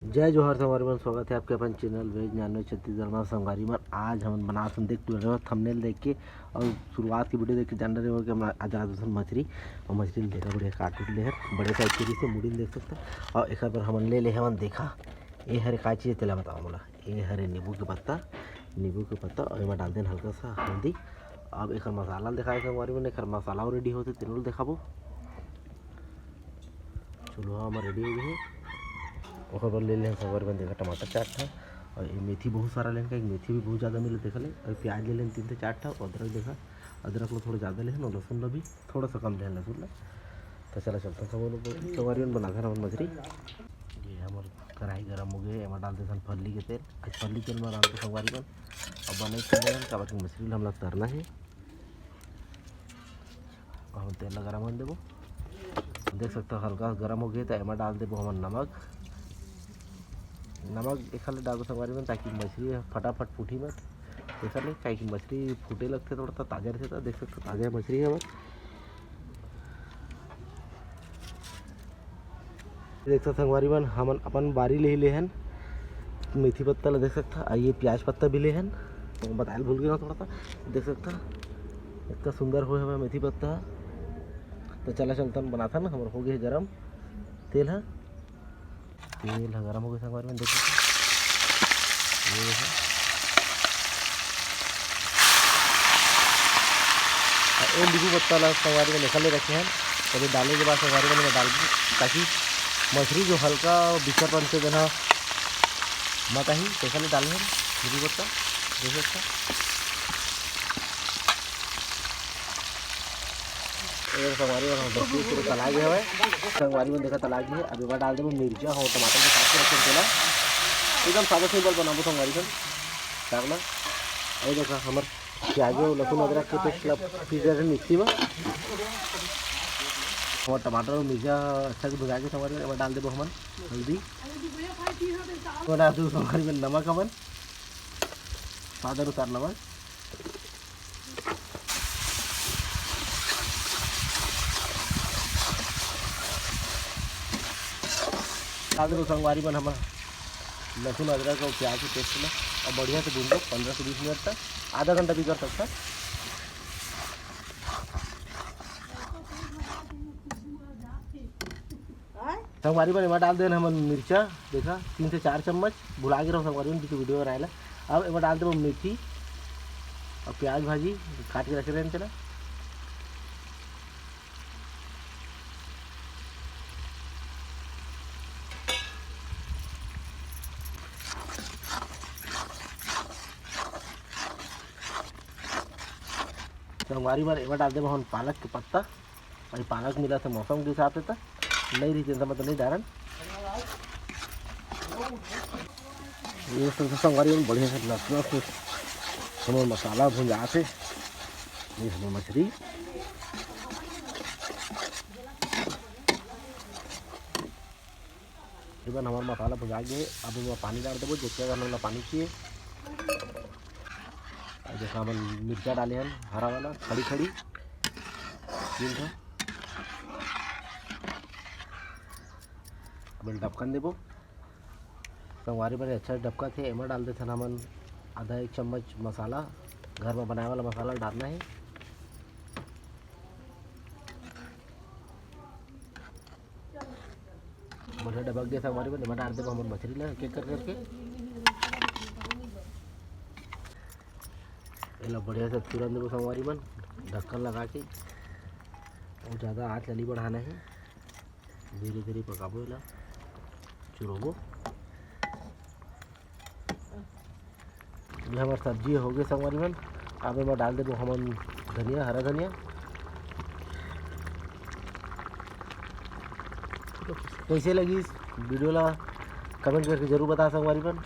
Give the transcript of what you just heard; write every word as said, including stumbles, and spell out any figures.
जय जोहार संगवारी मन, स्वागत है आपके अपन चैनल वेज नॉनवेज छत्तीसगढ़ में। संगवारी मन, आज हमन बनात हन, देख डरे हो थंबनेल देख के और शुरुआत की वीडियो देख के जान डरे हो कि हमन आज बनात हन मछरी। और मछरी ल देखा बढ़िया काट उट ले हन, बड़े साइज के जैसे मुड़ी ल देख सकता। और एक बार हमन ले ले हवन, देखा ये हरे का चीज, तेला बताओ मोला। ये हरे नींबू के पत्ता, नींबू के पत्ता और एमा डाल देन हल्का सा हल्दी। अब एकर मसाला ल दिखाए संगवारी मन, एकर मसाला रेडी होते तेनो ल दिखाबो। चूल्हा हमर रेडी हो गए। ओकर बर ले लेन संगवारी मन, देखा टमाटर चार ठा और ये मेथी बहुत सारा लेन, काहे कि मेथी भी बहुत ज़्यादा मिले देखा ले। और प्याज ले लेन तीन से चार ठा, अदरक देखा, अदरक लो थोड़ा ज़्यादा लेन और लहसुन लो भी थोड़ा सा कम लेन लहसुन ला। तो चला चलता संगवारी मन, बनाथन हमन मछरी। ये हमर कढ़ाई गरम हो गए, एमा डाल देथन फल्ली के तेल। आज फल्ली तेल में डालते संगवारी मन, अब बने चले काबर कि मछरी ला हमला तरना है। अब तेल ला गरम होने देबो। देख सकता हल्का गरम हो गया, तो एमा डाल देबो हमन नमक। नमक एखर ले डालबो संगवारी मन, ताकि मछरी ह फटाफट फूटी मत। एखर ले काहे कि मछरी फूटे लगथे थोड़ा सा, ताजा रहथे। तो देख सकता ताजा मछरी है हमर। देख सकता संगवारी मन, हमन अपन बारी ले ही ले हन मेथी पत्ता ला, देख सकता। आ ये प्याज पत्ता भी ले हन, तो बताए भूल गया थोड़ा सा। देख सकता इतना सुंदर होए हवे मेथी पत्ता। तो चला चलतन बनाथन, हमर हो गए गरम तेल ह। तेल ह गरम हो गए संगवारी मन, देखो ये देखो। आ, ये नींबू पत्ता ला संगवारी मन निकाल ले रखे हैं, कभी डाले के बाद संगवारी मन में डाल, ताकि मछरी जो हल्का बिचरपन से देना मत आही, तेखर ले डाले हैं नींबू पत्ता। देख सकता ये संगवारी मन, हम बस पूरा तला गया है। संगवारी मन देखा तला गया है। अब एमा डाल देबो मिर्चा हो, टमाटर के काट के रखे तेला। एकदम सादा सिंपल बनाबो संगवारी मन, साग ला। अउ देखा हमर प्याज अउ लहसुन अदरक के पेस्ट ला पीस दे मिक्सी में। और टमाटर और मिर्चा अच्छा से भुजा के संगवारी मन एमा डाल देबो हमन हल्दी। एमा डाल देबो संगवारी मन नमक हमन स्वाद अनुसार नमक। आदि संगवारी मन हमर लहसुन अदरक और प्याज के पेस्ट में अब बढ़िया से भून लो पंद्रह से बीस मिनट तक, आधा घंटा भी कर सकता। संगवारी मन एमा डाल देन हमन मिर्चा, देखा तीन से चार चम्मच, भुला गे रहो संगवारी मन, बीच वीडियो बनाए ला। अब एमा डाल देबो मेथी और प्याज भाजी काट के रखे रहेन तेला। संगवारी मन एमा डाल देबो हमन पालक के पत्ता। भाई पालक मिला था मौसम के हिसाब से, तो नहीं रही, तेन समझ तो नहीं डारन। ये सब तो संगवारी मन बढ़िया से लसना से हमर मसाला भुंजा थे। ये हमर मछली। ये बन हमार मसाला भुंजा गए, अब एमा पानी डाल देबो, जितना हमन ला पानी चाहिए। और जैसा हमन मिर्चा डाले हन, हरा वाला, खड़ी खड़ी, तीन ठो। अब एला डबकन देबो। संगवारी बने अच्छा डबका थे, एमा डाल देथन हमन आधा एक चम्मच मसाला, घर में बनाए वाला मसाला डालना है। बढ़िया डबक गया संगवारी बने, एमा डाल देबो हमर मछली ला एक एक कर करके। एला बढ़िया से चूरन देबो संगवारी मन, ढक्कन लगा के। और ज़्यादा आँच ला नहीं बढ़ाना है, धीरे धीरे पकाबो एला, चुरोबो। ये हमर सब्जी हो गए संगवारी मन। अब एमा डाल देबो हमन धनिया, हरा धनिया। कैसे लगी इस वीडियो ला कमेंट करके जरूर बता संगवारी मन।